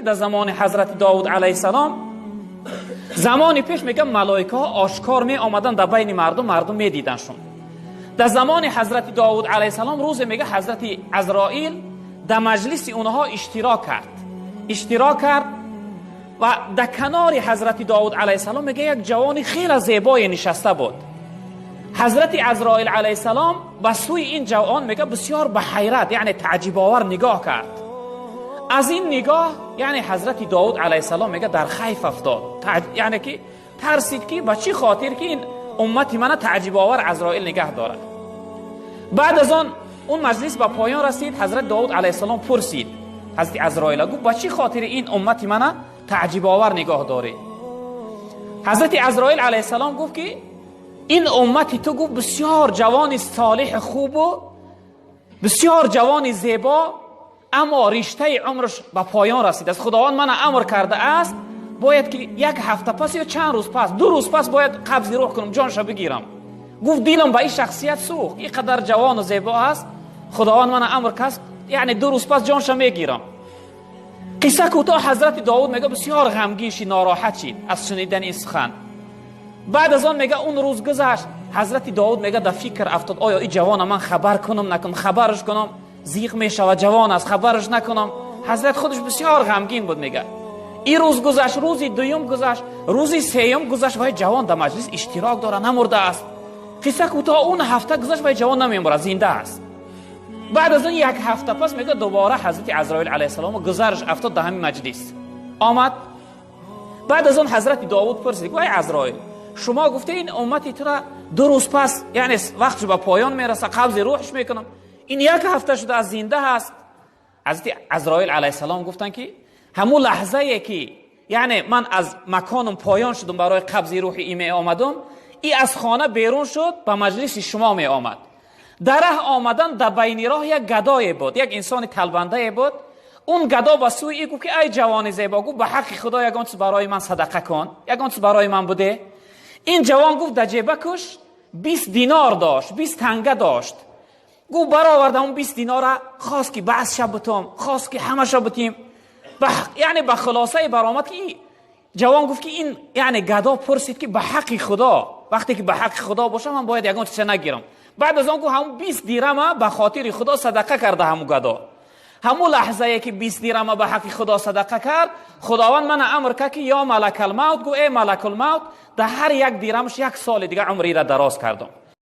дар замони ҳазрати Довуд алайҳиссалом, замони пеш, мегӯям, малоикаҳо ошкор меомаданд дар байни мардум, мардум медидандшон. Дар замони ҳазрати Довуд алайҳиссалом рӯзе, мега, ҳазрати Азроил дар маҷлиси онҳо иштирок кард ва дар канори ҳазрати Довуд алайҳиссалом, мега, як ҷавони хеле зебое нишаста буд. Ҳазрати Азроил алайҳиссалом ба сӯи ин ҷавон, мега, бисёр ба ҳайрат, яъне таъҷибовар нигоҳ кард. Аз ин нигоҳ, яъне, ҳазрати Довуд алайҳиссалом, мега, дар хайф афтод, яъне ки тарсид, ки ба чӣ хотир ки ин уммати мана таъҷибовар Азроил нигаҳ дорад. Баъд аз он он маҷлис ба поён расид. Ҳазрати Довуд алайҳиссалом пурсид ҳазрати Азроила, гуфт: «Ба чӣ хотири ин уммати мана таъҷибовар нигоҳ дорӣ?» Ҳазрати Азроил алайҳиссалом гуфт, ки ин уммати ту, гуфт, бисёр ҷавони солиҳи хубу бисёр ҷавони зебо, аммо риштаи умраш ба поён расидааст. Худованд мана амр кардааст, бояд ки як ҳафта пас ё чанд рӯз пас, 2 рӯз пас бояд қабзи рӯҳ кунам, ҷонша бигирам. Гуфт: «Дилам ба ин шахсият сӯхт, ин қадар ҷавону зебо аст, Худованд мана амр кард, яъне 2 рӯз пас ҷонша мегирам». Қисса кӯтоҳ, ҳазрати Довуд, мега, бисёр ғамгин шид, нороҳат шид аз шунидани ин сухан. Баъд аз он, мега, он рӯз гузашт. Ҳазрати Довуд, мега, дар фикр афтод: оё ин ҷавона ман хабар кунам, накунам? Хабараш кунам, зиқ мешавад, ҷавон аст, хабараш накунам? Ҳазрат худаш бисёр ғамгин буд. Мега, ин рӯз гузашт, рӯзи дуюм гузашт, рӯзи сеюм гузашт, вай ҷавон дар маҷлис иштирок дорад, намурдааст. Қисса кӯтоҳ, он ҳафта гузашт, вай ҷавон намемурад, зинда аст. Баъд аз он як ҳафта пас, мега, дубора ҳазрати Азроил алайҳиссалом гузараш афтод, дар ҳамин маҷлис омад. Баъд аз он ҳазрати Довуд пурсид: «Вай Азроил, шумо гуфте, ин уммати тура 2 рӯз пас, яъне вақтш ба поён мераса, қабзи рӯҳш мекунам, ин як ҳафта шуда аз зинда ҳаст». Ҳазрати Азроил алайҳиссалом гуфтанд, ки ҳамун лаҳзае ки, яъне, ман аз маконам поён шудам, барои қабзи рӯҳи и меомадум, и аз хона берун шуд, ба маҷлиси шумо меомад. Дар раҳ омадан, дар байни роҳ як гадое буд, як инсони талбандае буд. Он гадо ба сӯи и гуфт, ки: «Ай ҷавони зебо, — гуфт, — ба ҳаққи Худо ягон чиз барои ман садақа кун, ягон чиз барои ман буде». Ин ҷавон, гуфт, дар ҷебакуш 20 динор дошт, 20 танга дошт. Гуфт, баровардам он 20 динора, хост ки баъзша бутум, хост ки ҳамаша бутим. Яъне ба хулосае баромад, ки ҷавон гуфт, ки ин, яъне, гадо пурсид, ки ба ҳаққи Худо, вақте ки ба ҳаққи Худо бошам, ман бояд ягон чиза нагирам. Баъд аз он, гуфт, ҳамун 20 дирама ба хотири Худо садақа карда ҳамун гадо. Ҳамун лаҳзае ки 20 дирама ба ҳаққи Худо садақа кард, Худованд мана амр кард, ки ё малакалмавт, гу, эй малакулмавт, дар ҳар як дирамаш як соли дига умрира дароз кардам.